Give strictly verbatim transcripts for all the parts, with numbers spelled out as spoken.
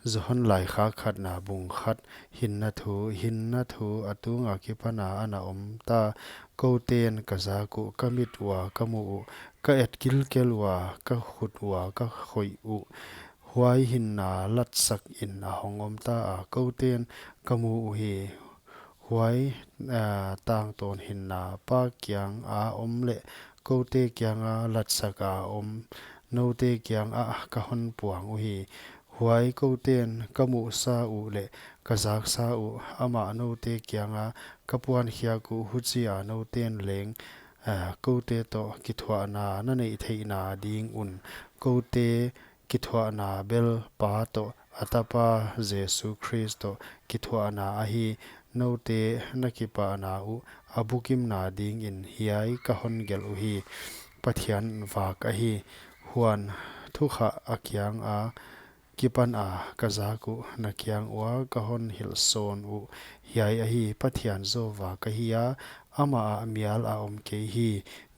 Johan laikhak khatna bung khat. Hinna thu, hinna thu a tunga kipana ana om ta. Kouten ka zak uh, ka mit ua ka mu uh, ka et kilkel ua ka khut ua ka khoih uh, huai hinna latsak in a hong om ta a. Kouten ka mu uhi, huai, aa, tangtawn hinna Pa kianga om leh koute kianga latsak a om, noute kiangah ka hon puang uhi. Huai kouten ka muhsa uh leh ka zaksa uh, amah noute kianga ka puankhiak uh, huchia nouten leng, aa, koute toh kithuahna na neih theihna ding un. Koute kithuahna bel Pa toh a Tapa Jesu Khrist toh kithuahna ahi. Noute na kipahna uh a bukimna dingin hiai ka hon gelh uhi. Pathian vak ahi. Huan thukhah a kianga kipana ka zak uh, na kiang ua ka hon hilhsawn uh hiai ahi. Pathian zaw vak ahi a, amah ah mial a om kei hi.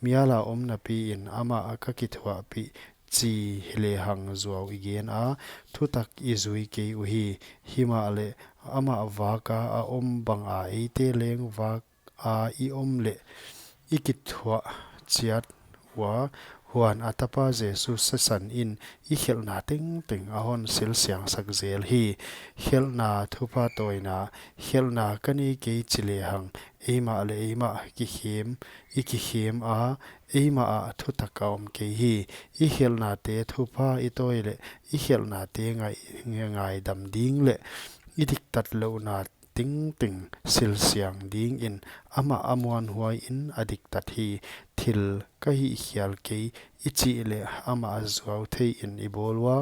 Mial a om napiin amah ka kithuahpih chi lehang zuau i gen a, thutak i zui kei uhi. Himahleh amah vaka a om banga eite leng vak a i om leh i kithuah chiat ua, huan a Tapa Jesu sisan in i khelhna tengteng a hon silsiangsak zel hi. Khelhna thupha tawina, khelhna ka nei kei chi lehang, eimah leh eimah kikhem, i kikhem a, eimah ah thutak a om kei hi. I khelhnate thupha i tawi leh i khelhnate ngai, ngaidam ding leh i diktat louhna tengteng silsiang dingin amah a muanhuai in a diktat hi. Thil ka hihkhial kei i chih leh amah zuau thei in i bawl ua,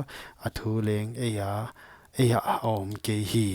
a thu leng ei a, ei ah a om kei hi.